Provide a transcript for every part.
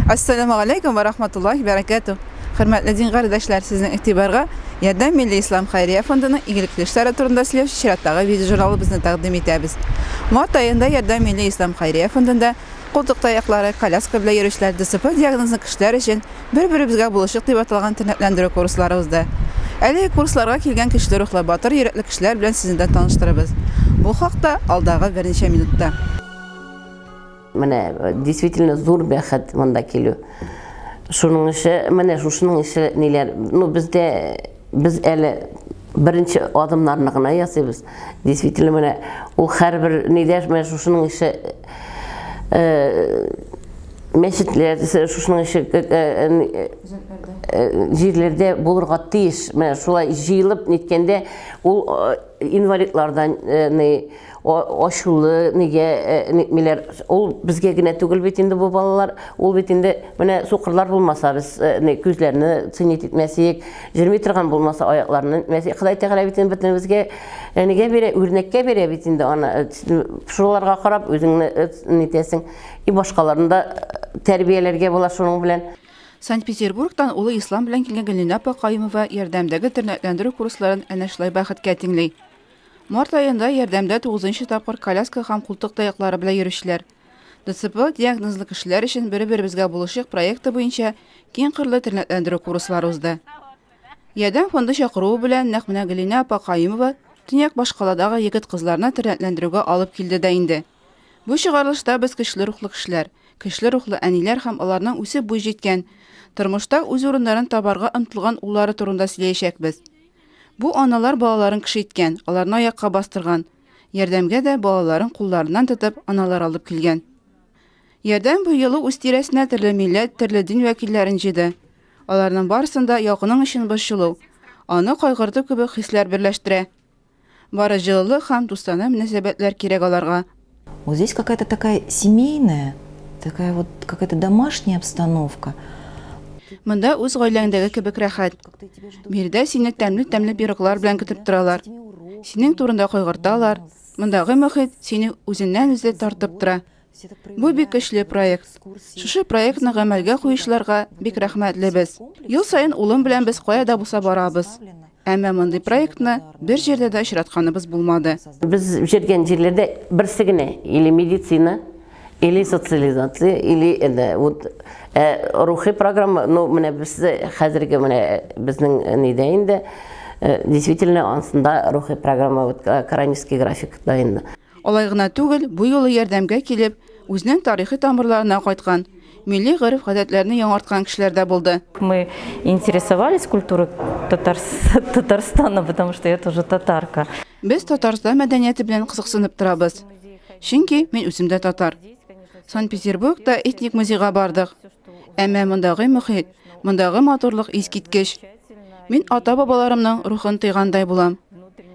Ассаламу алейкум ва рахматуллахи бәрәкәтү. Хөрмәтле дин кардәшләр, сезнең игътибарга Ярдәм Милли Ислам Хәйрия фондының игелекле эшләре турында сөйләүче чираттагы видеожурналыбызны тәкъдим итәбез. Март аенда Ярдәм Милли Ислам Хәйрия фондында култык таяклары, коляска белән йөрүчеләр, ДЦП диагнозлы кешеләр өчен Бер-беребезгә булышыйк дип аталган тернәкләндерү курслары узды. Әлеге курсларга килгән көчле рухлы, батыр йөрәкле кешеләр белән сезне дә таныштырырбыз. Бу хакта алдагы берничә минутта. Менә действительно зур бәхет монда килү. Шуның ише, менә шушының ише ниләр, ну бездә без әле беренче адымнарны гына ясыйбыз. Действительно менә ул һәрбер нидә менә шушының ише мәчетләр, шушының ише җирләрдә булырга тиеш. Менә шулай җыелып ниткәндә ул инвалидлардан ни ачулы нигә нитмиләр. Ул безгә генә түгел бит инде бу балалар. Ул бит инде менә сукырлар булмаса без ни күзләрне ценить итмәс идек. Йөрми торган булмаса аякларны нитмәс идек. Ходай Тәгалә бит инде бөтенебезгә нигә бирә, үрнәккә бирә бит инде аны. Шуларга карап үзеңне нитәсең. И башкаларны да тәрбияләргә була шуның белән. Санкт-Петербургтан улы Ислам белән килгән Гөлнинә апа Каюмова ярдәмдәге тернәкләндерү курсларын әнә шулай бәхеткә тиңли. Март аенда ярдәмдә тугызынчы тапкыр коляска һәм култык таяклары белән йөрүчеләр, ДЦП диагнозлы кешеләр өчен Бер-беребезгә булышыйк проекты буенча киң кырлы тернәкләндерү курслары узды. Ярдәм фонды чакыруы белән нәкъ менә Гөлинә апа Каюмова төньяк башкаладагы егет-кызларны тернәкләндерүгә алып килде дә инде. Бу чыгарылышта без көчле рухлы кешеләр, көчле рухлы әниләр һәм аларның үсеп буй җиткән, тормышта үз урыннарын табарга омтылган уллары турында сөйләячәкбез. Бу аналар балаларын кеше иткән, аларны аякка бастырган. Ярдәмгә дә балаларын кулларыннан тотып, аналар алып килгән. Ярдәм бу юлы үз тирәсенә төрле милләт, төрле дин вәкилләрен җыйды. Аларның барысын да якының өчен борчылу, аны кайгырту кебек хисләр берләштерә. Бары җылылык һәм дустанә мөнәсәбәтләр кирәк аларга. Вот здесь какая-то такая семейная, такая вот какая-то домашняя обстановка. Монда үз гаиләңдәге кебек рәхәт. Биредә сине тәмле-тәмле пироглар белән көтеп торалар. Синең турында кайгырталар. Мондагы мохит сине үзеннән-үзе тартып тора. Бу бик көчле проект. Шушы проектны гамәлгә куючыларга бик рәхмәтлебез. Ел саен улым белән без кая да булса барабыз. Әмма мондый проектны бер җирдә дә очратканыбыз булмады. Без йөргән җирләрдә берсе генә, или медицина, или социализация, или это вот э, рухи программа, ну менә без хәзерге менә безнең нидә инде э, действительно ансында рухи программа вот э, коранический графикта инде. Алай гына түгел, бу юлы ярдәмгә килеп, үзенең тарихи тамырларына кайткан, милли гореф-гадәтләрне яңарткан кешеләр дә булды. Мы интересовались культурой Татарстана, потому что я тоже татарка. Без Татарстан мәдәнияте белән кызыксынып торабыз. Чөнки мин үзем дә татар. Санкт-Петербургта этник музейга бардык. Әмма мондагы мохит, мондагы матурлык искиткеч. Мин ата-бабаларымның рухын тойгандай булам.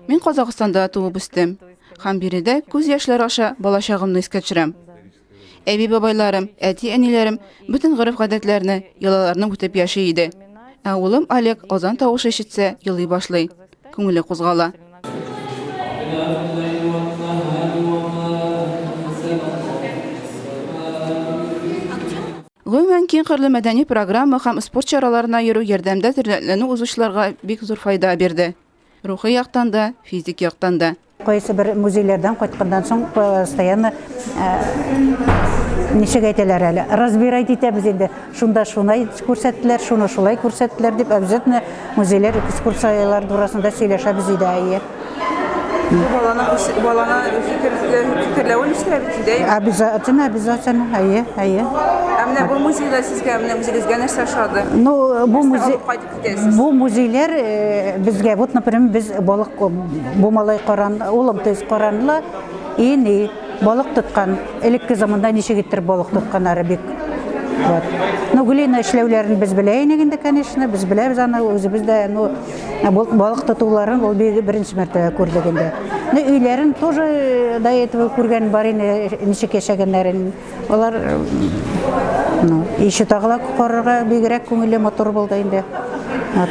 Мин Казахстанда туып үстем. Һәм биредә күз яшьләре аша балачагымны искә төшерәм. Әби-бабайларым, әти-әниләрем бөтен гореф-гадәтләрне, йолаларны үтеп яши иде. Ә улым Олег азан тавышы ишетсә, елый башлый, күңеле кузгала. Гомумән, киң кырлы мәдәни программа һәм спорт чараларына йөрү ярдәмдә тернәкләнү узучыларга бик зур файда бирде. Рухи яктан да, физик яктан да. Кайсы бер музейлардан кайтканнан соң постоянно ничек әйтәләр әле, разбирать итәбез инде. Шунда шунай күрсәттеләр, шуны шулай күрсәттеләр дип обязательно музейлар, экскурсияләр турасында сөйләшәбез иде, әйе. Бу баланың баланы фикерләвен үстерә бит инде. Обязательно, обязательно, әйе, әйе. Ә менә бу музейда сезгә, менә үзегезгә нәрсә ошады? Ну, бу музей Бу музейлар э, безгә, вот, например, без балык бу малай каран, улым, то есть каранлы и ни балык тоткан. Элекке заманда ничек иттереп балык тотканнары бик. Вот. Ну, глина эшләүләрен без белә идек инде, конечно, без беләбез аны, үзебез дә, ну, балык тотуларын ул беренче мәртәбә күрдек инде. Ну, өйләрен тоже э, до этого күргән бар инде, ничек яшәгәннәрен. Алар ну, еще тагы да карарга бигрәк күңелле, матур булды инде. Вот.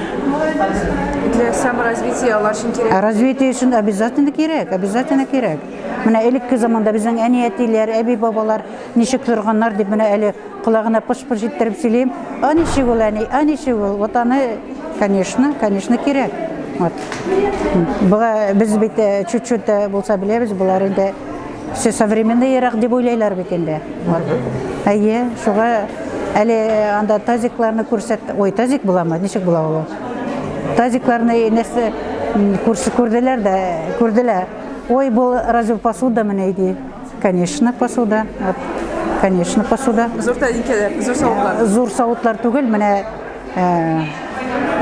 Для саморазвития алар өчен кирәк. Ә развитие өчен обязательно кирәк, обязательно кирәк. Менә элекке заманда безнең әни-әтиләр, әби-бабалар ничек торганнар дип менә әле колагына пыш-пыш иттереп сөйлим. А ничек ул, әни, а ничек ул? Вот аны, конечно, конечно, кирәк. Вот. Буга без бит э, чуть-чуть э, булса беләбез, болар инде все современныйрак дип уйлайлар бит инде. Вот. Әйе, шуга әле анда тазикларны күрсәт. Ой, тазик буламы? Ничек була ул? Тазикларны нәрсә күрсе күрделәр дә, күрделәр. Ой, бу разве посуда менә ди. Конечно, посуда. Вот. Конечно, посуда. Зур тәлинкәләр, зур савытлар. Зур савытлар түгел, менә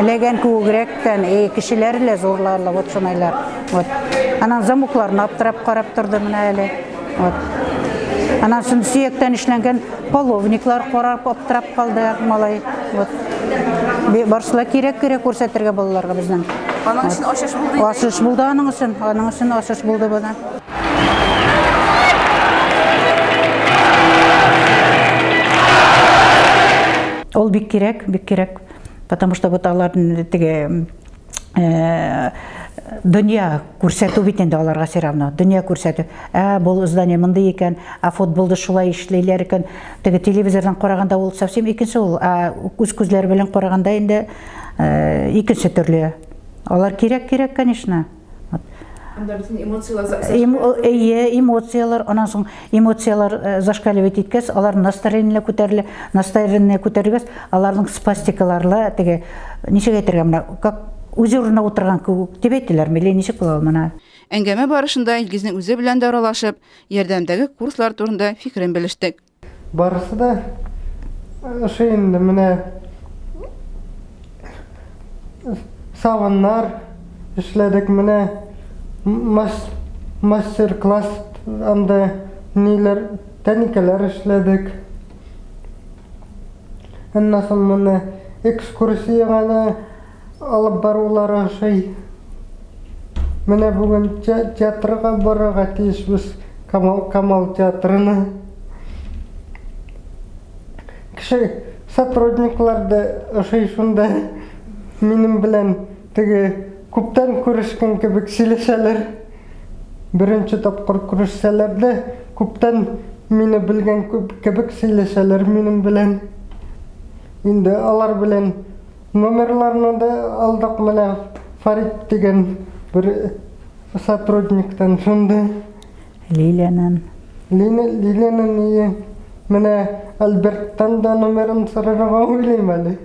ләгән күгрәктән, э, кешеләр лә зурларлы, вот шунайлар. Вот. Анан замокларны аптырап карап торды менә әле. Вот. Анан соң сөяктән эшләнгән половниклар карап аптырап калды малай. Вот. Барысы да кирәк-кирәк күрсәтергә балаларга безнең. Аның өчен ачыш булды. Ачыш булды аның өчен, аның өчен ачыш булды бына. Ул бик кирәк, бик кирәк. Потому что вот алар теге э, дөнья күрсәтү бит инде аларга все равно. Дөнья күрсәтү. Ә бу здание мондый икән, ә футболда шулай эшлиләр икән. Теге телевизордан караганда ул совсем икенче ул, ә үз күзләре белән караганда инде э, икенче төрле. Алар кирәк, кирәк, конечно. Анда бөтен эмоцияләр Әйе, эмоцияләр, аннан соң эмоцияләр э, зашкаливать иткәч, алар настроение күтәрелә, настроение күтәрелгәч, аларның спастикалары теге ничек әйтергә менә, как үз урынына утырган кебек дип әйтәләрме, или ничек була ул менә? Әңгәмә барышында Илгизнең үзе белән дә аралашып, ярдәмдәге курслар турында фикерен белештек. Барысы да ошый инде менә савыннар эшләдек менә мастер-класс анда ниләр тәникәләр эшләдек. Аннан соң моны экскурсиягә дә алып барулары ошый. Менә бүген театрга барырга тиешбез, Камал, Камал театрына. Кеше, сотрудниклар да ошый шунда. Минем белән теге күптән күрешкән кебек сөйләшәләр. Беренче тапкыр күрешсәләр дә, күптән мине белгән кебек сөйләшәләр минем белән. Инде алар белән Номерларны да алдык менә Фарид дигән бер сотрудниктан шунда. Лилиянан. Лина, Лилиянан ие. Менә Альберттан да номерын сорарга уйлыйм әле.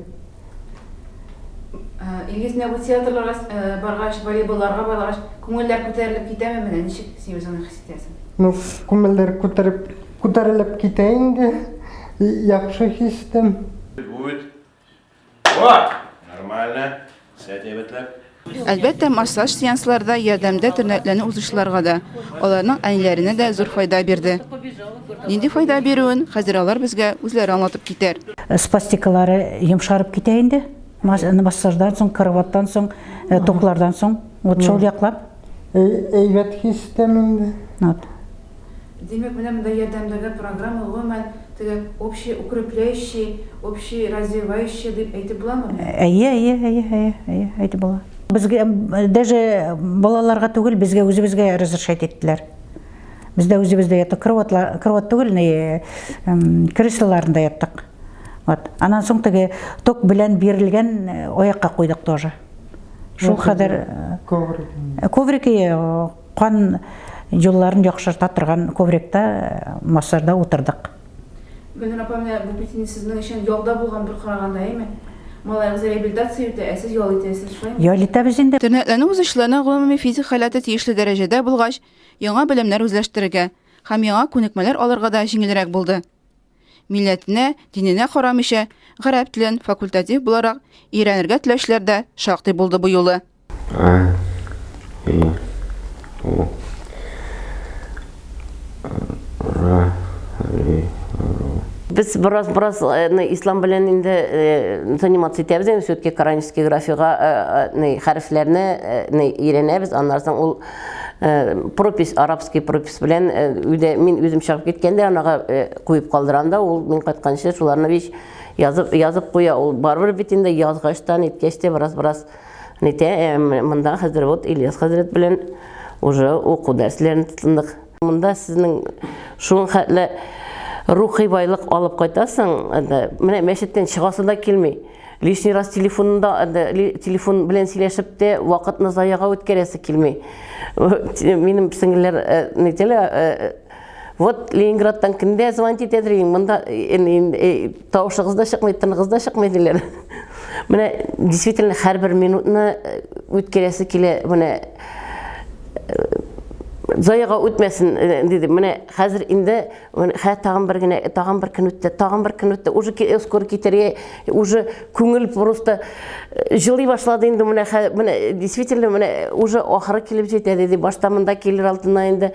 Илгиз, менә бу театрларга баргач, волейболларга баргач, күңелләр күтәрелеп китәме менә? Ничек син үзеңне хис итәсең? Ну, күңелләр күтәреп, күтәрелеп китә инде. Яхшы хис итәм. Будет. Вот! Нормально. Сядь әйбәтләп. Әлбәттә, массаж сеанслары да ярдәмдә тернәкләнү узучыларга да, аларның әниләренә дә зур файда бирде. Нинди файда бирүен хәзер алар безгә үзләре аңлатып китәр. Спастикалары йомшарып китә инде. Массаждан соң, кроватьтан соң, э, токлардан соң. Вот шул яклап. Әйбәт хис итәм инде. Вот. Димәк, менә монда ярдәмдәге программа гомумән теге общий укрепляющий, общий развивающий дип әйтеп буламы? Әйе, әйе, әйе, әйе, әйе, әйтеп була. Безгә даже балаларга түгел, безгә үзебезгә разрешать иттеләр. Без дә үзебез дә яттык. Кроватлар, кровать түгел, ни, креслоларында яттык. Вот. Аннан соң теге ток белән бирелгән аякка куйдык тоже. Шул кадәр коврик. Коврик Кан юлларын яхшырта торган коврикта массажда утырдык. Гөлнур апа, менә бу бит инде сезнең өчен ялда булган бер караганда, әйеме? Малаегыз реабилитация үтә, ә сез ял итәсез, шулаймы? Ял итәбез инде. Тернәкләнү узышларының гомуми физик халәте тиешле дәрәҗәдә булгач, яңа белемнәр үзләштерергә һәм яңа күнекмәләр алырга да җиңелрәк булды. Милләтенә, диненә карамыйча, гарәп телен факультатив буларак өйрәнергә теләүчеләр дә шактый булды бу юлы. А, И, У, Р, И, Ру. Без бераз бераз э, ислам белән инде э, заниматься итәбез инде все-таки коранический графига э, хәрефләрне өйрәнәбез. Аннан соң ул пропись, арабский пропись белән өйдә мин үзем чыгып киткәндә анага куеп калдырам да, ул мин кайтканчы шуларны бич язып язып куя. Ул барыбер бит инде язгач та, ниткәч тә бераз бераз. Нитә, э, монда хәзер вот Ильяс хәзрәт белән уже уку дәресләрен тотындык. Монда сезнең шуның хәтле рухи байлык алып кайтасың, менә мәчеттән чыгасы да килми. Лишний раз телефонында телефон белән сөйләшеп тә вакытны заяга үткәрәсе килми. Минем сеңелләр э, нитәләр, э, вот Ленинградтан кемдә звонить итәдер инде, монда э, тавышыгыз да чыкмый, тыныгыз да чыкмый диләр. Менә действительно һәрбер минутны үткәрәсе килә, менә заяга үтмәсен диде. Менә хәзер инде хә тагын бер генә, тагын бер көн үтте, тагын бер көн үтте. Уже скоро китәргә, уже күңел просто э, җылый башлады инде менә менә действительно менә уже ахыры килеп җитә диде. Башта монда килер алдына инде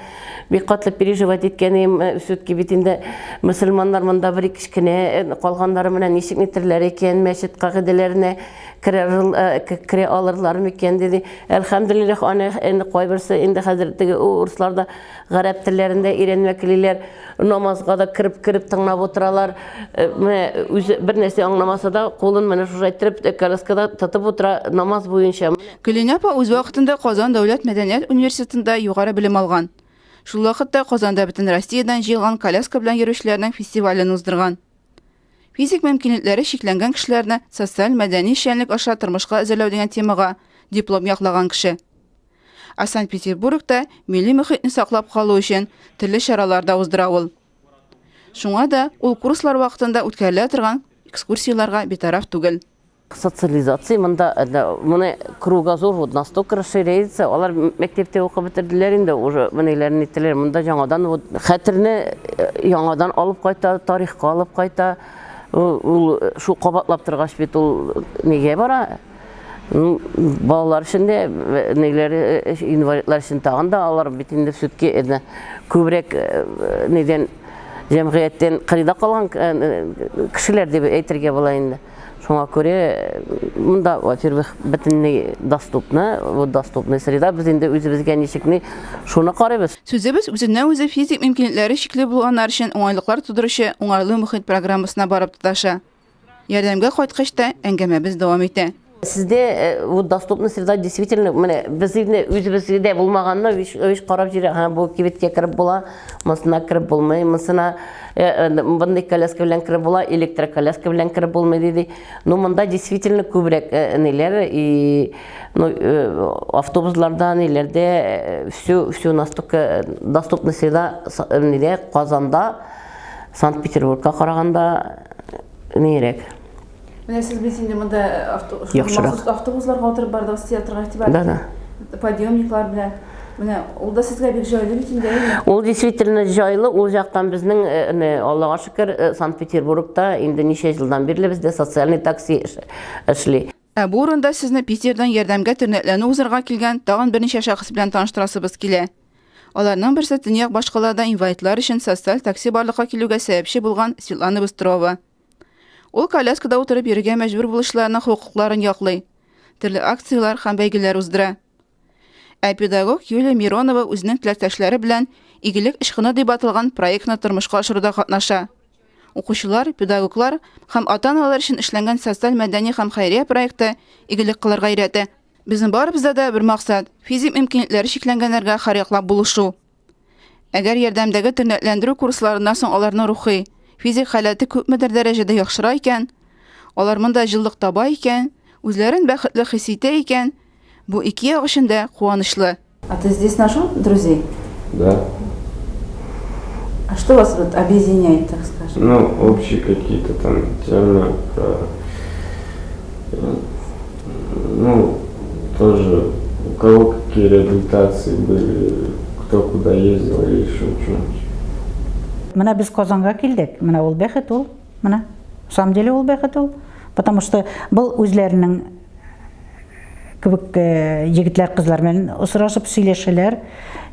бик каты переживать иткән идем. Э, все-таки бит инде мөселманнар монда бер кечкенә, э, калганнары менә ничек нитерләр икән, мәчет кагыйдәләренә керә алырлар микән диде. Әлхәмдүлилләһ, аны инде кайберсе инде хәзер теге урыслар да гарәп телләрен дә өйрәнмәклиләр, намазга да кереп-кереп тыңлап утыралар. Э, менә үзе бер нәрсә аңламаса да, кулын менә шулай иттереп э, коляскада тотып утыра намаз буенча. Гөлинә апа үз вакытында Казан дәүләт мәдәният университетында югары белем алган. Шул вакытта Казанда бөтен Россиядән җыелган коляска белән йөрүчеләрнең фестивален уздырган. Физик мөмкинлекләре чикләнгән кешеләрне социаль-мәдәни эшчәнлек аша тормышка әзерләү дигән темага диплом яклаган кеше. Ә Санкт-Петербургта милли мөхитне саклап калу өчен төрле чаралар да уздыра ул. Шуңа да ул курслар вакытында үткәрелә торган экскурсияләргә битараф түгел. Социализация монда, моны кругозор вот настолько расширяется, алар мәктәптә укып бетерделәр инде, уже менеләрен иттеләр, монда яңадан вот хәтерне э, яңадан алып кайта, тарихка алып кайта. Ул шул кабатлап торгач бит ул нигә бара? Ну, балалар өчен дә, э, ниләр, э, инвалидлар өчен тагын да алар бит инде все-таки это күбрәк э, нидән җәмгыятьтән кырыйда калган кешеләр дип әйтергә була инде. Шуңа күрә монда, во-первых, бөтенләй доступно, вот доступный среда, без инде үзебезгә ничек ни, шуны карыйбыз. Сүзебез үзеннән-үзе физик мөмкинлекләре чикле булганнар өчен уңайлыклар тудыручы Уңайлы мохит программасына барып тоташа. Ярдәмгә кайткач та әңгәмәбез дәвам итә. Сездә э, вот доступный среда действительно менә без инде үзебездә булмаганны виш, виш карап җирә, һа бу кибеткә кереп була, монысына кереп булмый, монысына э, э, мондый коляска белән кереп була, электроколяска белән кереп булмый диде. Ну монда действительно күбрәк ниләр и ну автобусларда ниләрдә все все настолько доступный среда нидә Казанда, Санкт-Петербургка караганда Нирәк. Менә сез бит инде монда э, авто, Яхшырак. автобусларга утырып бардыгыз театрга игътибар. Да, да. Подъемниклар белән. Менә ул да сезгә бик җайлы бит инде, әйеме? Ул действительно җайлы, ул жактан безнең, э, Аллага шөкер, э, Санкт-Петербургта инде ничә елдан бирле бездә социальный такси эшли. Ә бу урында сезне Питердан ярдәмгә тернәкләнү узарга килгән тагын берничә шәхес белән таныштырасыбыз килә. Аларның берсе төньяк башкалада инвалидлар өчен социаль такси барлыкка килүгә сәбәпче булган Светлана Быстрова. Ул коляскада утырып йөрергә мәҗбүр булучыларның хокукларын яклый, төрле акцияләр һәм бәйгеләр уздыра. Ә педагог Юлия Миронова үзенең теләктәшләре белән Игелек очкыны дип аталган проектны тормышка ашыруда катнаша. Укучылар, педагоглар һәм ата-аналар өчен эшләнгән социаль-мәдәни һәм хәйрия проекты игелек кылырга өйрәтә. Безнең барыбызда да бер максат, физик мөмкинлекләре чикләнгәннәргә һәрьяклап булышу. Әгәр ярдәмдәге тернәкләндерү курсларыннан соң аларның рухи, физик халәте күпмедер дәрәҗәдә яхшыра икән, алар монда җылылык таба икән, үзләрен бәхетле хис итә икән, бу ике як өчен дә куанычлы. А ты здесь нашел друзей? Да. А что вас вот объединяет, так скажем? Ну, общие какие-то там темы про... Ну, тоже у кого какие реабилитации были, кто куда ездил или еще что-нибудь. Менә без Казанга килдек. Менә ул бәхет ул. Менә. В самом деле ул бәхет ул. Потому что был үзләренең кебек э, егетләр, кызлар белән очрашып сөйләшәләр.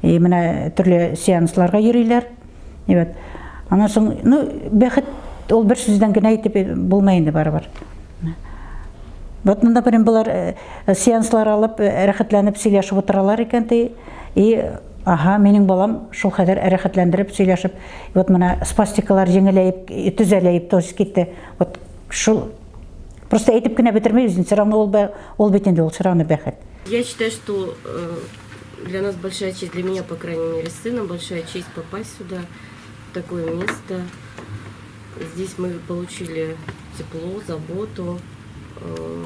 И менә төрле сеансларга йөриләр. И вот. Аннан соң, ну, бәхет ул бер сүздән генә әйтеп булмый инде барыбер. Вот монда прям болар э, сеанслар алып, э, рәхәтләнеп сөйләшеп утыралар икән ди. И ага, минем балам шул кадәр рәхәтләндереп сөйләшеп, вот менә спастикалар җиңеләеп, төзәләеп то есть китте. Вот шул. Просто әйтеп кенә бетермибез, все равно ул, ул бит инде ул все равно бәхет. Я считаю, что э, для нас большая честь, для меня, по крайней мере, с сыном, большая честь попасть сюда, в такое место. Здесь мы получили тепло, заботу. Э,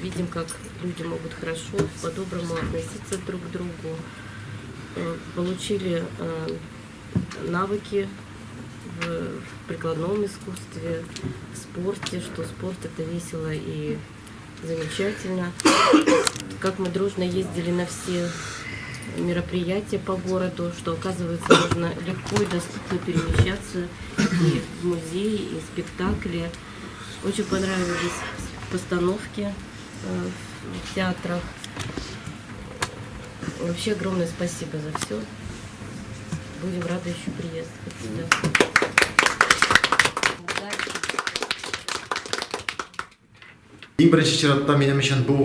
видим, как люди могут хорошо, по-доброму относиться друг к другу. Э, получили э, навыки в прикладном искусстве, в спорте, что спорт это весело и замечательно. Как мы дружно ездили на все мероприятия по городу, что, оказывается, можно легко и доступно перемещаться и в музеи, и в спектакли. Очень понравились постановки э, в театрах. Вообще огромное спасибо за все. Будем рады еще приехать сюда. Иң беренче чиратта минем өчен бу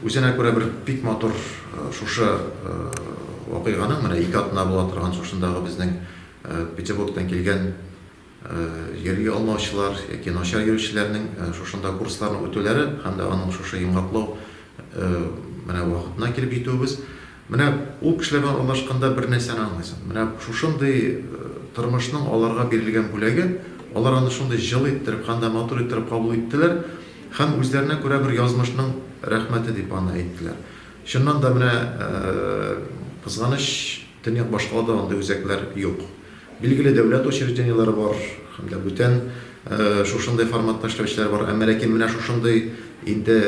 үзенә күрә бер бик матур э, шушы э, вакыйганың менә ике атна була торган шушындагы безнең э, Петербургтан килгән йөри алмаучылар яки начар йөрүчеләрнең шушында курсларны үтүләре һәм дә аның шушы йомгаклау менә вакытына килеп җитүебез. Менә ул кешеләр белән аралашканда бер нәрсәне аңлыйсың. Менә шушындый тормышның аларга бирелгән бүләге, алар аны шундый җылы иттереп һәм дә матур иттереп кабул иттеләр һәм үзләренә күрә бер язмышның рәхмәте дип аны әйттеләр. Чыннан да менә кызганыч, төньяк башкалада андый үзәкләр юк. Билгеле, дәүләт учреждениеләре бар һәм дә бүтән шушындый форматта эшләүчеләр бар. Әмма ләкин менә шушындый инде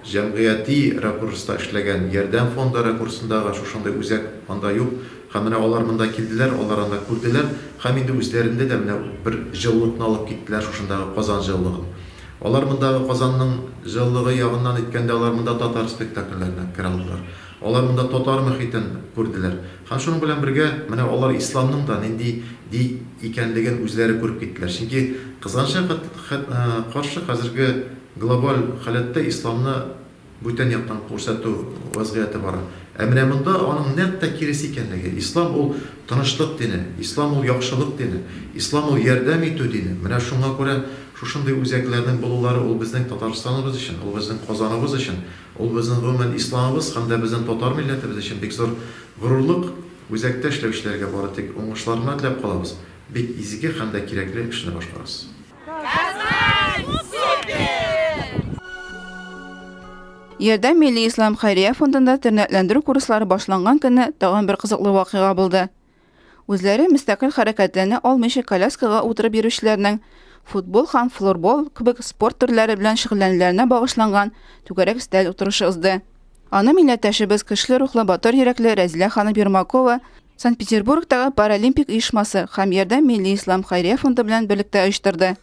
җәмгыяти ракурста эшләгән, Ярдәм фонды ракурсындагы шушындый үзәк анда юк. Һәм менә алар монда килделәр, алар анда күрделәр һәм инде үзләрендә дә менә бер җылылыкны алып киттеләр, шушындагы Казан җылылыгын. Алар мондагы Казанның җылылыгы ягыннан әйткәндә, алар монда татар спектакльләренә керә алдылар. Алар монда татар мөхитен күрделәр. Һәм шуның белән бергә, менә алар исламның да нинди ди икәнлеген үзләре күреп киттеләр. Чөнки, кызганычка каршы, хәзерге глобаль халәттә исламны бүтән яктан күрсәтү вәзгыяте бара. Ә менә монда аның нәкъ тә киресе икәнлеге, ислам ул тынычлык дине, ислам ул яхшылык дине, ислам ул ярдәм итү дине. Менә шуңа күрә шушындый үзәкләрнең булулары ул безнең Татарстаныбыз өчен, ул безнең Казаныбыз өчен Ул безнең гомумән исламыбыз һәм дә безнең татар милләтебез өчен бик зур горурлык. Үзәктә эшләүчеләргә бары тик уңышлар гына теләп калабыз. Бик изге һәм дә кирәкле эшне башкарасыз. Казань супер! Ярдәм милли ислам хәйрия фондында тернәкләндерү курслары башланган көнне тагын бер кызыклы вакыйга булды. Үзләре мөстәкыйль хәрәкәтләнә алмыйча коляскага утырып йөрүчеләрнең футбол һәм флорбол кебек спорт төрләре белән шөгыльләнүләренә багышланган түгәрәк өстәл утырышы узды. Аны милләттәшебез көчле рухлы батыр йөрәкле Рәзилә ханым Ермакова Санкт-Петербургтагы Паралимпик оешмасы һәм Ярдәм милли ислам хәйрия фонды белән берлектә оештырды.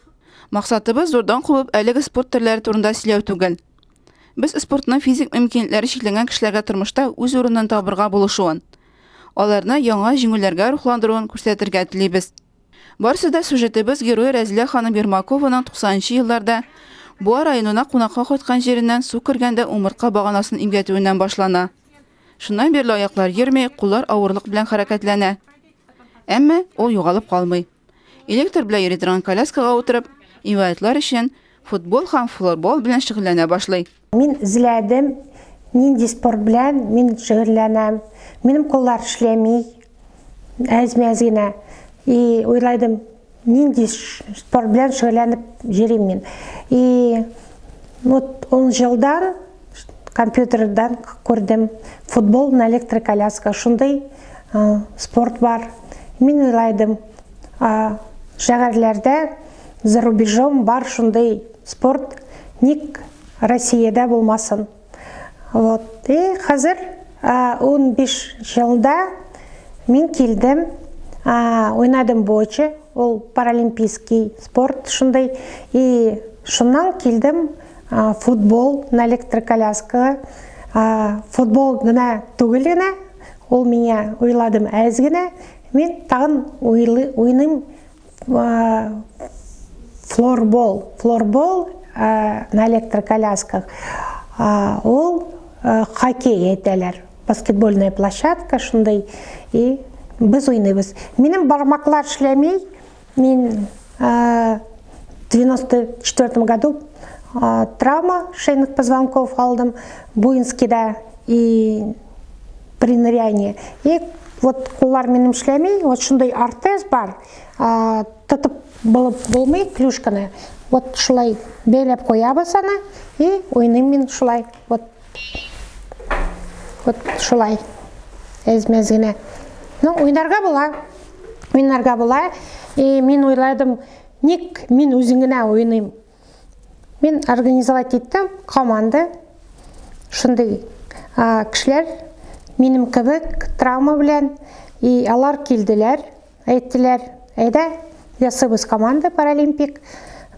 Максатыбыз зурдан кубып әлеге спорт төрләре турында сөйләү түгел. Без спортның физик мөмкинлекләре чикләнгән кешеләргә тормышта үз урынын табырга булышуын, аларны яңа җиңүләргә рухландыруын күрсәтергә телибез. Барысы да сюжетыбыз герое Рәзилә ханым Ермакованың 90 нчы елларда Буа районына кунакка кайткан җиреннән су кергәндә умыртка баганасын имгәтүеннән башлана. Шуннан бирле аяклар йөрми, куллар авырлык белән хәрәкәтләнә. Әмма ул югалып калмый. Электр белән йөри торган коляскага утырып, инвалидлар өчен футбол һәм флорбол белән шөгыльләнә башлый. Мин эзләдем, нинди спорт белән мин шөгыльләнәм. Минем куллар эшләми, әз-мәз генә. И уйладым, нинди спорт белән шөгыльләнеп йөрим мин. И вот ун елдан компьютердан күрдем, футбол на электроколяска, шундый спорт бар. Мин уйладым, шәһәрләрдә за рубежом бар шундый спорт, ник Россиядә булмасын. Вот. И хәзер 15 елда мин килдем, уйнадым боче, ул паралимпийский спорт шундый. И шуннан килдем футбол на электроколяскага. Футбол гына түгел генә, ул миңа уйладым әз генә. Мин тагын уйныйм флорбол, флорбол на электроколясках. Ул хоккей әйтәләр. Баскетбольная площадка шундый. И без уйныйбыз. Минем бармаклар эшләми. Мин в 94 году травма шейных позвонков алдым Буинскида и при нырянии. И вот куллар минем эшләми, вот шундый ортез бар, тотып булып булмый клюшканы. Вот шулай бәйләп куябыз аны и уйныйм мин шулай. Вот вот шулай әз-мәз генә. Ну, уйнарга була. Уйнарга була. И мин уйладым, ник мин үзем генә уйныйм? Мин организовать иттем команда. Шундый кешеләр минем кебек травма белән и алар килделәр, әйттеләр, әйдә, ясыйбыз команда паралимпик.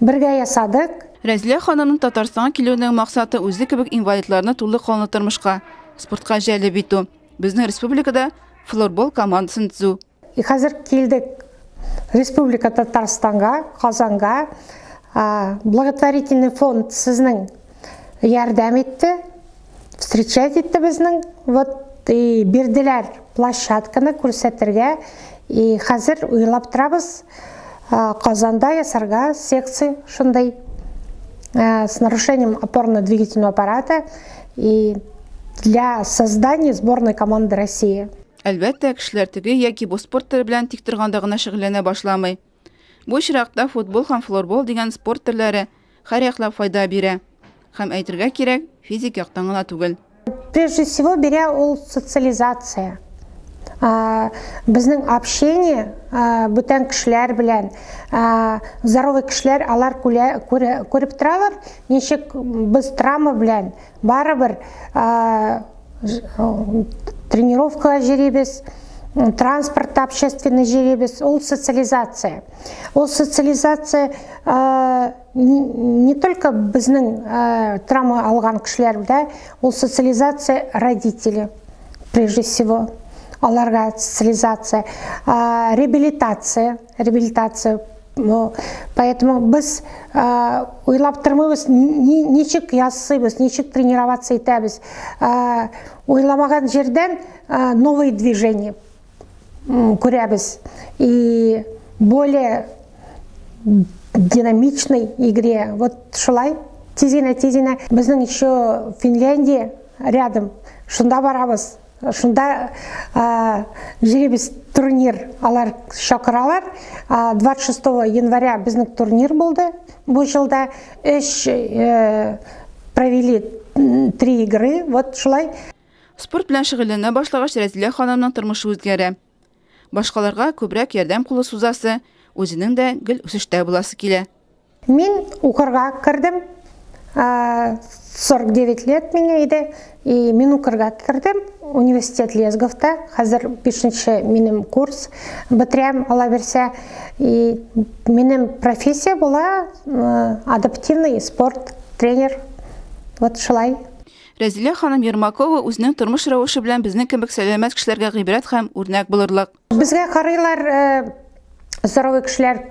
Бергә ясадык. Рәзилә ханымның Татарстанга килүенең максаты үзе кебек инвалидларны тулы канлы тормышка, спортка җәлеп итү, безнең республикада флорбол командасын төзү. И хәзер килдек Республика Татарстанга, Казанга. Благотворительный фонд сезнең ярдәм итте, встречать итте безнең. Вот и бирделәр площадканы күрсәтергә. И хәзер уйлап торабыз, Казанда ясарга секция шундый с нарушением опорно-двигательного аппарата и для создания сборной команды России. Әлбәттә, кешеләр теге яки бу спорт төре белән тик торганда гына шөгыльләнә башламый. Бу очракта футбол һәм флорбол дигән спорт төрләре һәрьяклап файда бирә. Һәм әйтергә кирәк, физик яктан гына түгел. Прежде всего бирә ул социализация. Безнең общение бүтән кешеләр белән, здоровый кешеләр алар күреп торалар, ничек без травма белән барыбер тренировкага җөрибез, транспортта общественный җөрибез. Ул социализация. Ул социализация не только безнең травма алган кешеләр дә, ул социализация родители, прежде всего. Аларга социализация, реабилитация, реабилитация Ну, поэтому без уйлап тормыйбыз, ничек ясыйбыз, ничек тренироваться итәбез. Уйламаган җирдән новые движения күрәбез. И более динамичной игре. Вот шулай, тиз генә, тиз генә. Безнең еще Финляндия рядом. Шунда барабыз. Шунда җөрибез турнир, алар чакыралар. 26 января безнең турнир булды бу елда. Өч э, провели три игры, вот шулай. Спорт белән шөгыльләнә башлагач, Рәзилә ханымның тормышы үзгәрә. Башкаларга күбрәк ярдәм кулы сузасы, үзенең дә гел үсештә буласы килә. Мин укырга кердем. 49 лет миңа иде. И мин укырга кердем университет Лезговта. Хәзер 5 минем курс бетерәм, ала бирсә. И минем профессия була адаптивный спорт тренер. Вот шулай. Рәзилә ханым Ермакова үзенең тормыш рәвеше белән безнең кебек сәламәт кешеләргә гыйбрәт һәм үрнәк булырлык. Безгә карыйлар, здоровый кешеләр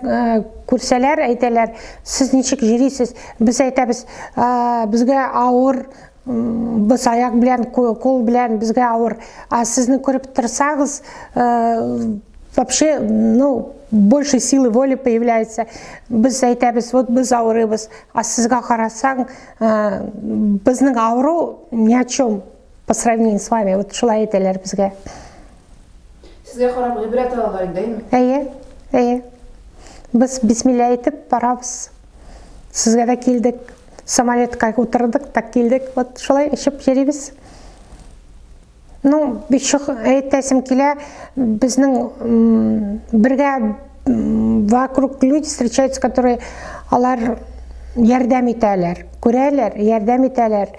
күрсәләр, әйтәләр, сез ничек йөрисез? Без әйтәбез, безгә авыр, без аяк белән, кул белән безгә авыр. А сезне күреп торсагыз, вообще, ну, больше силы воли появляется. Без әйтәбез, вот без авырыбыз. А сезгә карасаң, безнең авыру ни о чем по сравнению с вами. Вот шулай әйтәләр безгә. Сезгә карап гыйбрәт алалар инде, әйеме? Әйе, әйе. Без бисмилла әйтеп барабыз. Сезгә дә килдек. Самолетка утырдык та килдек. Вот шулай очып йөрибез. Ну, еще әйтәсем килә, безнең бергә вокруг люди встречаются, которые алар ярдәм итәләр, күрәләр, ярдәм итәләр.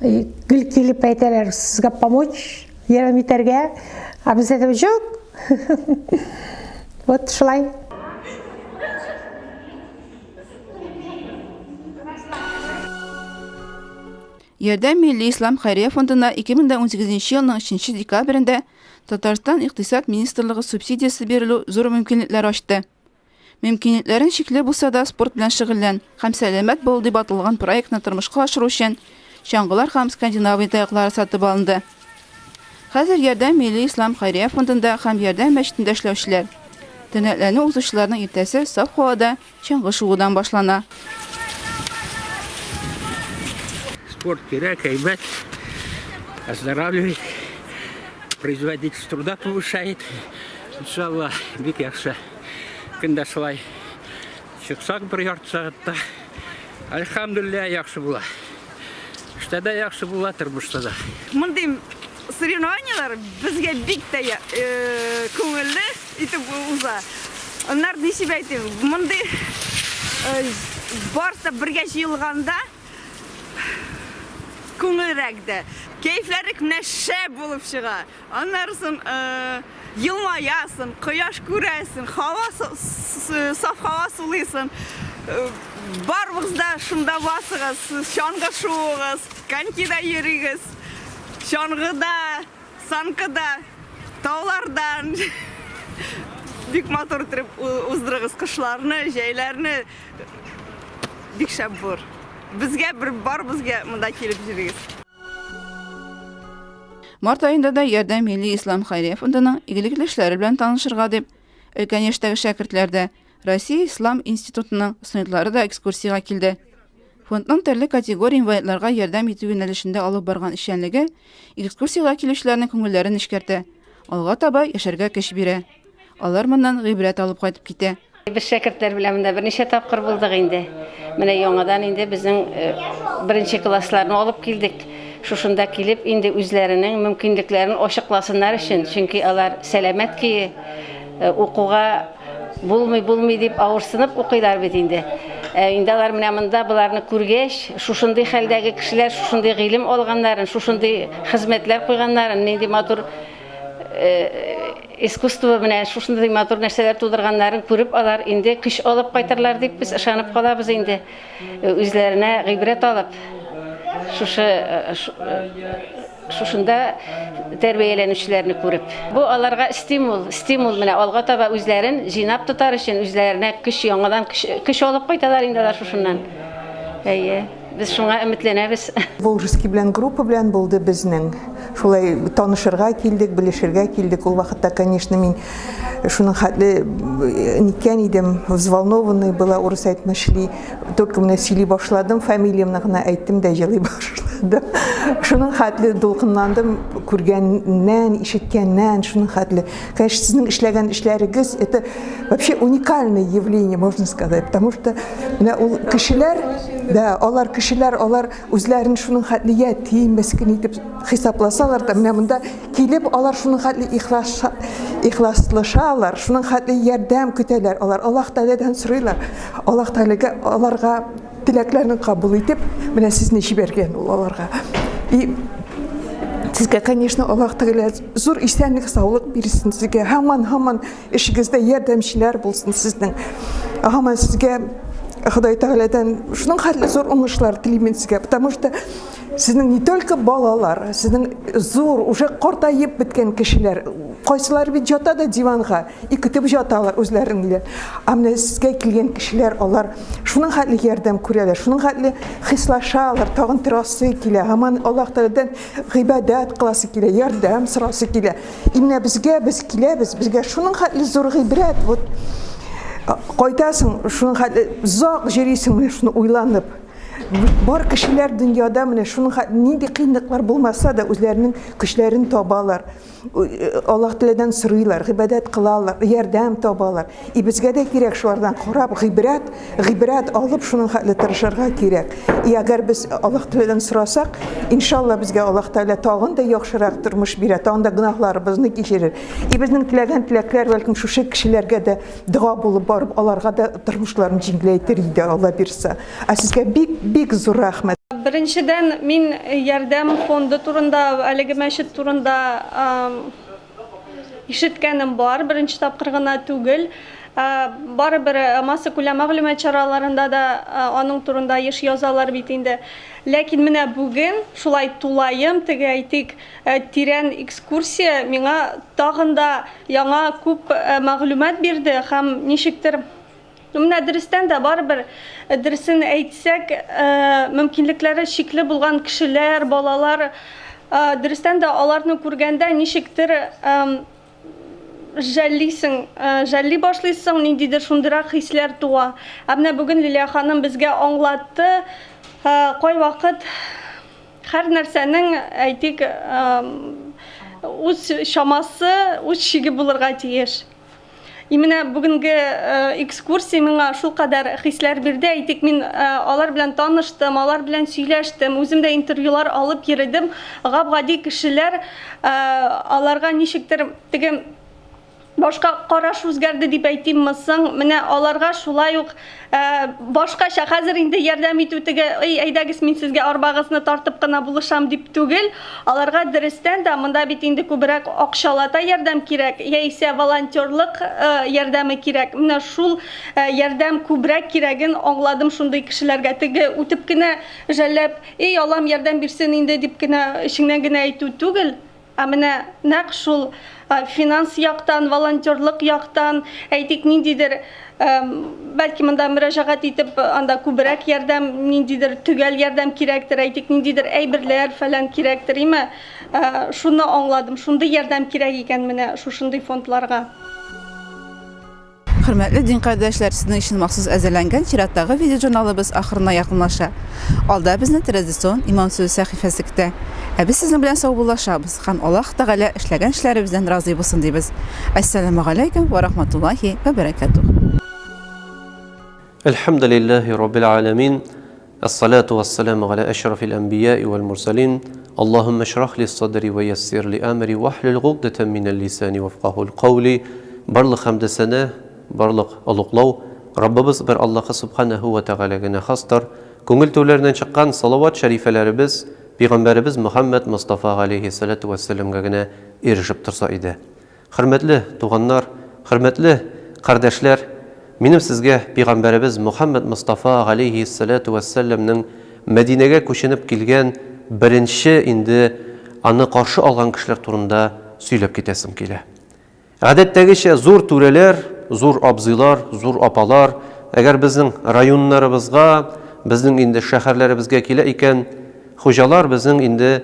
Гел килеп әйтәләр, сезгә помочь Ярдәм итәргә, ә без әйтәбез, юк. Вот шулай. Ярдәм Милли Ислам хәйрия фондына 2018 елның 3 декабрендә Татарстан Икътисад министрлыгы субсидиясе бирелү зур мөмкинлекләр ачты. Мөмкинлекләрең чикле булса да, спорт белән шөгыльлән һәм сәламәт бул дип аталган проектны тормышка ашыру өчен чаңгылар һәм скандинавия таяклары сатып алынды. Хәзер Ярдәм Милли ислам хәйрия фондында һәм Ярдәм мәчетендә эшләүчеләр. Төнәтләнү узучыларның иртәсе саф һавада чаңгы шуудан башлана. Спорт кирәк, әйбәт. Оздоравливает. Производительность труда повышает. Иншалла, бик яхшы. Көн дә шулай чыксак бер ярты сәгатьтә. Альхамдулилла, яхшы була. Эштә дә яхшы була, тормышта да. Мондый соревнованиеләр безгә бик тә э, күңелле итеп уза. Аннары ничек әйтим, мондый э, барысы да бергә җыелганда күңелрәк дә. Кәефләре менә шәп булып чыга. Аннары соң э, елмаясың, кояш күрәсең, һава саф һава сулыйсың. Э, барыгыз да шунда басыгыз, чаңгы шуыгыз, конькида йөрегез, чаңгыда, санкада, таулардан бик матур итеп уздырыгыз кышларны, җәйләрне. Бик шәп булыр. Безгә бер барыбызга монда килеп йөрегез. Март аенда да Ярдәм милли ислам хәйрия фондының игелекле эшләре белән танышырга дип, өлкән яшьтәге шәкертләр дә, Россия ислам институтының студентлары да экскурсиягә килде. Фондның төрле категория инвалидларга ярдәм итү юнәлешендә алып барган эшчәнлеге экскурсиягә килүчеләрнең күңелләрен нечкәртә, алга таба яшәргә көч бирә. Алар моннан гыйбрәт алып кайтып китә. Без шәкертләр белән монда берничә тапкыр булдык инде. Менә яңадан инде безнең э, беренче классларны алып килдек. Шушында килеп инде үзләренең мөмкинлекләрен ачыкласыннар өчен, чөнки алар сәламәт көе э, укуга булмый булмый дип авырсынып укыйлар бит инде. Ә инде алар менә монда боларны күргәч, шушындый хәлдәге кешеләр шушындый гыйлем алганнарын, шушындый хезмәтләр куйганнарын, нинди матур э, Искусство менә шушындый матур нәрсәләр тудырганнарын күреп, алар инде көч алып кайтырлар дип без ышанып калабыз инде. Үзләренә гыйбрәт алып, шушы шушында тәрбияләнүчеләрне күреп. Бу аларга стимул, стимул менә алга таба үзләрен җыйнап тотар өчен, үзләренә көч, яңадан көч, көч алып кайталар инде алар шушыннан. Әйе. Без шуңа өметләнәбез. Волжский белән группа белән булды безнең. Шулай танышырга килдек, белешергә килдек. Ул вакытта, конечно, мин шуның хәтле э, ниткән идем, взволнованный была, урыс әйтмешли. Только менә сөйли башладым, фамилиямне гына әйттем дә җылый башладым. Шуның хәтле дулкынландым, күргәннән, ишеткәннән, шуның хәтле. Конечно, сезнең эшләгән эшләрегез, это вообще уникальное явление, можно сказать, потому что менә ул кешеләр, да, алар кешеләр, алар үзләрен шуның хәтле ятим, мескен итеп хисапласалар да, менә монда килеп алар шуның хәтле ихлас ихласлашалар, шуның хәтле ярдәм көтәләр. Алар Аллаһ Тәгаләдән сорыйлар. Аллаһ Тәгаләгә аларга теләкләрен кабул итеп, менә сезне җибәргән ул аларга. И сезгә, конечно, Аллаһ Тәгалә зур исәнлек, саулык бирсен сезгә. Һаман, һаман эшегездә ярдәмчеләр булсын сезнең. Һаман сезгә Ходай Тәгаләдән шуның хәтле зур уңышлар телим сезгә, потому что сезнең не только балалар, сезнең зур, уже картаеп беткән кешеләр, кайсылары бит ята да диванга, и көтеп яталар үзләрен белән. Ә менә сезгә килгән кешеләр, алар шуның хәтле ярдәм күрәләр, шуның хәтле хислашалар, тагын торасы килә, һаман Аллаһ Тәгаләдән гыйбадәт кыласы килә, ярдәм сорасы килә. И менә безгә, без киләбез, безгә шуның хәтле зур гыйбрәт, вот кайтасың, шуның хәтле озак йөрисең менә шуны уйланып. Бар кешеләр дөньяда менә шуның хәтле нинди кыенлыклар булмаса да үзләренең көчләрен табалар. Аллаһ Тәгаләдән сорыйлар, гыйбадәт кылалар, ярдәм табалар. И безгә дә кирәк шулардан карап, гыйбрәт, гыйбрәт алып шуның хәтле тырышырга кирәк. И әгәр без Аллаһ Тәгаләдән сорасак, иншалла безгә Аллаһ Тәгалә тагын да яхшырак тормыш бирә, тагын да гөнаһларыбызны кичерер. И безнең теләгән теләкләр бәлкем шушы кешеләргә дә дога булып барып, аларга да тормышларын җиңеләйтер иде, Алла бирса. Ә сезгә бик, бик зур рәхмәт. Беренчедән, мин Ярдәм фонды турында, әлеге мәчет турында Ишеткәнем бар, беренче тапкыр гына түгел. Барыбер массакүләм мәгълүмат чараларында да аның турында еш язалар бит инде. Ләкин менә бүген шулай тулаем, теге әйтик, тирән экскурсия миңа тагын да яңа күп мәгълүмат бирде һәм ничектер Ну, менә дөрестән дә барыбер э, дөресен әйтсәк, э, мөмкинлекләре чикле булган кешеләр, балалар, э, дөрестән дә аларны күргәндә ничектер жәллисең, жәлли башлыйсың, ниндидер шундыйрак хисләр туа. Ә менә бүген Лилия ханым безгә аңлатты, кайвакыт. Һәр нәрсәнең, әйтик, үз чамасы, үз чиге булырга тиеш. И менә бүгенге экскурсия миңа шулкадәр хисләр бирде. Әйтик, мин алар белән таныштым, алар белән сөйләштем, үзем дә интервьюлар алып йөредем. Гап-гади кешеләр, аларга ничектер теге башка караш үзгәрде дип әйтимме соң? Менә аларга шулай ук башкача хәзер инде ярдәм итү теге, эй, әйдәгез, мин сезгә арбагызны тартып кына булышам дип түгел, аларга дөрестән дә монда бит инде күбрәк акчалата ярдәм кирәк, яисә волонтерлык ярдәме кирәк. Менә шул ярдәм күбрәк кирәген аңладым шундый кешеләргә. Теге үтеп кенә жәлләп, эй, Аллам ярдәм бирсен инде дип кенә эчеңнән генә әйтү түгел. Ә менә нәкъ шул финанс яктан, волонтерлык яктан, әйтик, ниндидер, бәлки монда мөрәҗәгать итеп, анда күбрәк ярдәм, ниндидер төгәл ярдәм кирәктер, әйтик, ниндидер әйберләр фәлән кирәктер, име? Шуны аңладым, шундый ярдәм кирәк икән менә шушындый фондларга. Хөрмәтле дин кардәшләр, сезнең өчен махсус әзерләнгән чираттагы видеожурналыбыз ахырына якынлаша. Алда безне традицион Иман сүзе сәхифәсе көтә. Ә без сезнең белән саубуллашабыз һәм Аллаһ Тәгалә эшләгән эшләребездән разый булсын дибез. Әссәламүгаләйкүм вә рахматуллаһи вә бәрәкәтүһ. Әлхәмдүлилләһи раббил галәмин, әссалату вәссәламу галә әшрафил әнбияи вәл мурсалин, Аллаһуммә шрах ли садри вә яссир ли әмри вәхлүл гукдәтән минәл лисани вәфкаһул каули. Барлык хәмде-сәна, барлык олуглау Раббыбыз бер Аллаһка субханәһү вә тәгалә генә хастыр. Күңел түрләреннән чыккан салават шәрифәләребез Пәйгамбәребез Мөхәммәд Мостафа галәйһиссәләтү вәссәламгә генә ирешеп торса иде. Хөрмәтле туганнар, хөрмәтле кардәшләр, минем сезгә пигамбәребез Мөхәммәд Мостафа галәйһиссәләтү вәссәламнең Мәдинәгә күченеп килгән беренче инде аны каршы алган кешеләр турында сөйләп китәсем килә. Гадәттәгечә зур түрәләр, зур абзыйлар, зур апалар, әгәр безнең районнарыбызга, безнең инде шәһәрләребезгә килә икән, хуҗалар безнең инде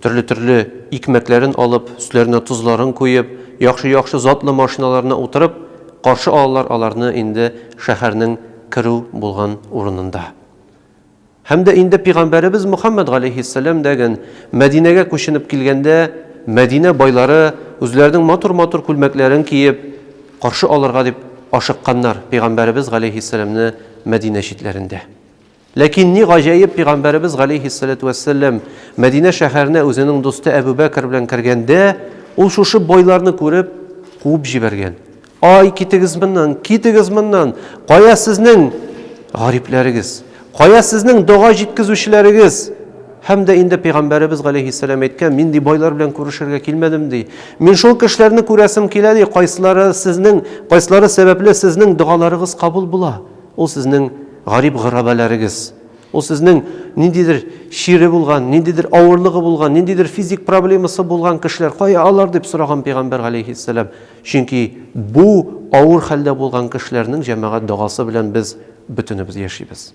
Төрле-төрле икмәкләрен алып, өсләренә тозларын куеп, яхшы-яхшы затлы машиналарына утырып, каршы алалар аларны инде шәһәрнең керү булган урынында. Һәм дә инде пигамбәребез Мөхәммәд галәйһиссәлам дәген Мәдинәгә күченеп килгәндә, Мәдинә байлары үзләренең матур-матур күлмәкләрен киеп, каршы алырга дип ашыкканнар пигамбәребез галәйһиссәламне Мәдинә читләрендә. Ләкин ни гаҗәеп, пигамбәребез галәйһиссәләтү вәссәлам Мәдинә шәһәренә үзенең дусты Әбү Бәкер белән кергәндә, ул шушы байларны күреп, куып җибәргән. Ай, китегез моннан, китегез моннан! Кая сезнең гарипләрегез? Кая сезнең дога җиткезүчеләрегез? Һәм дә инде пигамбәребез галәйһиссәлам әйткән, мин ди байлар белән күрешергә килмәдем ди. Мин шул кешеләрне күрәсем килә ди, кайсылары сезнең, кайсылары сәбәпле сезнең догаларыгыз кабул була. Ул сезнең гарип-гырабәләрегез. Ул сезнең ниндидер чире булган, ниндидер авырлыгы булган, ниндидер физик проблемасы булган кешеләр. Кая алар дип сораган пәйгамбәр галәйһиссәлам. Чөнки бу авыр хәлдә булган кешеләрнең җәмәгать догасы белән без бөтенебез яшибез.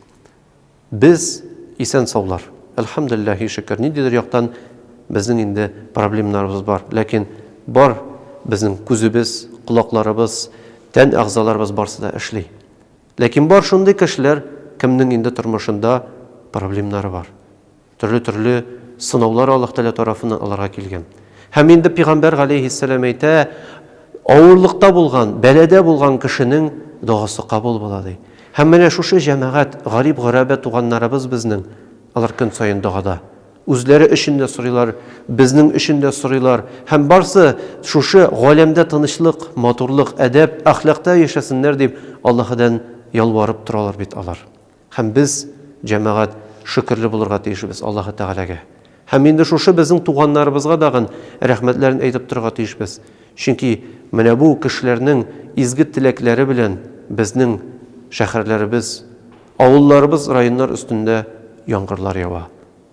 Без исән-саулар. Әлхәмдүлилләһи шөкер. Ниндидер яктан безнең инде проблемнарыбыз бар. Ләкин бар безнең күзебез, колакларыбыз, тән әгъзаларыбыз барсы да эшли. Ләкин бар шундый кешеләр, кемнең инде тормышында проблемнары бар. Төрле-төрле сынаулар Аллаһ Тәгалә тарафыннан аларга килгән. Һәм инде пигамбәр галәйһиссәлам әйтә, авырлыкта булган, бәладә булган кешенең догасы кабул була ди. Һәм менә шушы җәмәгать, гарип-гөрәбә туганнарыбыз безнең, алар көн саен догада. Үзләре өчен дә сорыйлар, безнең өчен дә сорыйлар. Һәм барсы шушы галәмдә тынычлык, матурлык, әдәп, әхлакта яшәсеннәр дип Аллаһыдан ялварып торалар бит алар. Һәм без, җәмәгать, шөкерле булырга тиешбез Аллаһы Тәгаләгә. Һәм инде шушы безнең туганнарыбызга дагын рәхмәтләрен әйтеп торырга тиешбез. Чөнки менә бу кешеләрнең изге теләкләре белән безнең шәһәрләребез, авылларыбыз, районнар өстендә яңгырлар ява,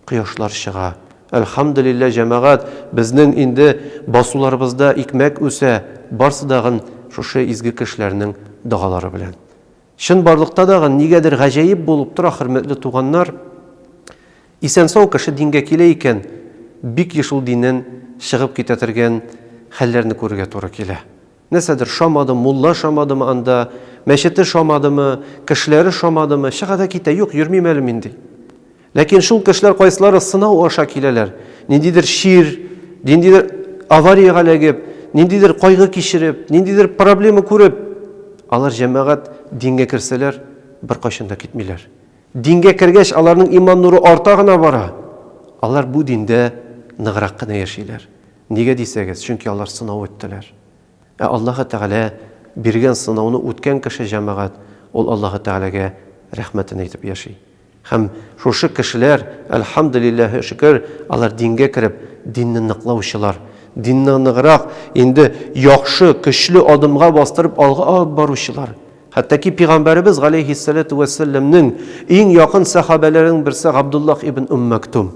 кояшлар чыга. Әлхәмдүлилләһ, җәмәгать, безнең инде басуларыбызда икмәк үсә, барсы дагын шушы изге кешеләрнең догалары белән. Чынбарлыкта дагы нигәдер гаҗәеп булып тора, хөрмәтле туганнар, исән-сау кеше дингә килә икән, бик еш ул диннән чыгып китә торган хәлләрне күрергә туры килә. Нәрсәдер шамады, мулла шамадымы анда, мәчете шамадымы, кешеләре шамадымы, чыга да китә, юк, йөрмим әле мин, ди. Ләкин шул кешеләр кайсылары сынау аша киләләр. Ниндидер чир, ниндидер авариягә эләгеп, ниндидер кайгы кичереп, ниндидер проблема күреп, алар җәмәгать дингә керсәләр, беркайчан да китмиләр. Дингә кергәч, аларның иман нуры арта гына бара. Алар бу диндә ныграк кына яшиләр. Нигә дисәгез, чөнки алар сынау үттеләр. Ә Аллаһы Тәгалә биргән сынауны үткән кеше, җәмәгать, ул Аллаһы Тәгаләгә рәхмәтен әйтеп яши. Һәм шушы кешеләр, әлхәмдүлилләһи шөкер, алар дингә кереп, динне ныклаучылар, динне ныграк, инде яхшы, көчле адымга бастырып алга алып баручылар. Хәтта ки пигамбәребез галәйһиссәләтү вәссәламнең иң якын сәхабәләренең берсе Габдуллаһ ибн Умм Мәктум.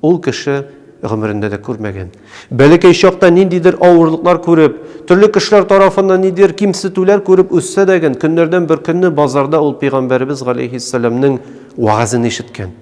Ул кеше гомерендә дә күрмәгән. Бәләкәй чакта ниндидер авырлыклар күреп, төрле кешеләр тарафыннан ниндидер кимсетүләр күреп үссә дә ген, көннәрдән бер көнне базарда ул пәйгамбәребез галәйһиссәламнең вәгазен ишеткән.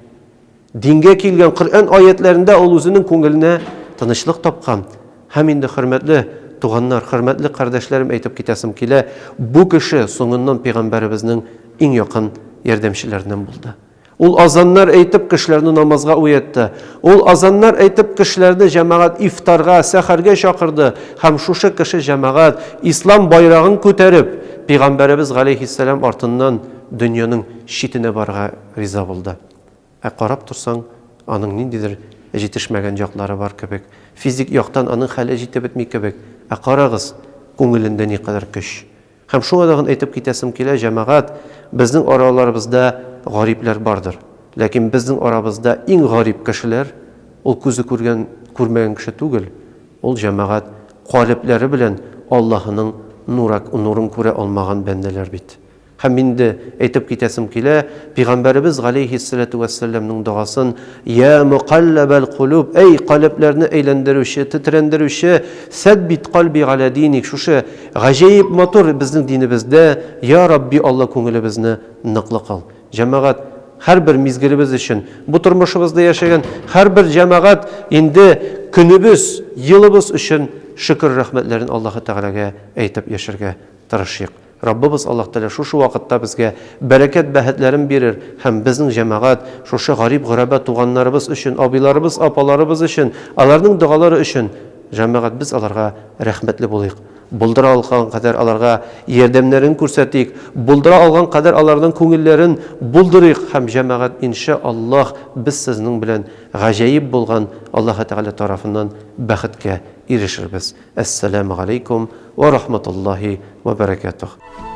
Дингә килгән Коръән аятләрендә ул үзенең күңеленә тынычлык тапкан. Һәм инде, хөрмәтле туганнар, хөрмәтле кардәшләрем, әйтеп китәсем килә, бу кеше соңыннан пәйгамбәребезнең иң якын ярдәмчеләреннән булды. Ул азаннар әйтеп кешеләрне намазга уятты. Ул азаннар әйтеп кешеләрне җәмәгать ифтарга, сәхәргә чакырды. Һәм шушы кеше җәмәгать ислам байрагын күтәреп, пәйгамбәребез галәйһиссәлам артыннан дөньяның читенә барырга риза булды. Ә карап торсаң, аның ниндидер җитешмәгән яклары бар кебек. Физик яктан аның хәле җитеп бетми кебек. Ә карагыз, күңелендә никадәр көч. Һәм шуңа тагын әйтеп китәсем килә, җәмәгать, безнең араларыбызда гарипләр бардыр. Ләкин безнең арабызда иң гарип кешеләр, ул күзе күргән, күрмәгән кеше түгел, ул, җәмәгать, калебләре белән Аллаһының нурак, нурын күрә алмаган бәндәләр бит. Һәм инде әйтеп китәсем килә, Пигамбәребез галәйһиссәләтү вәссәламнең догасын, Йә мөкалләбәл кулуб, әй калебләрне әйләндерүче, тетрәндерүче, сәббит кальби галә диник, шушы Гаҗәеп матур безнең динебездә, йа Рабби Алла күңелебезне ныклы кыл. Җәмәгать, һәрбер мизгелебез өчен, бу тормышыбызда яшәгән һәрбер җәмәгать инде көнебез, елыбыз өчен шөкер рәхмәтләрен Аллаһы Тәгаләгә әйтеп яшәргә тырышыйк. Раббыбыз Аллаһ Тәгалә шушы вакытта безгә бәрәкәт бәхетләрен бирер һәм безнең җәмәгать шушы гарип-гораба туганнарыбыз өчен, абыйларыбыз, апаларыбыз өчен, аларның догалары өчен Җәмәгать, без аларга рәхмәтле булыйк. Булдыра алган кадәр аларга ярдәмнәрен күрсәтик, булдыра алган кадәр аларның күңелләрен булдырыйк һәм, җәмәгать, иншә Аллаһ, без сезнең белән гаҗәеп булган Аллаһы Тәгалә тарафыннан бәхеткә ирешербез. Әссәләмү галәйкүм вә рахматуллаһи вә бәрәкәтүһ.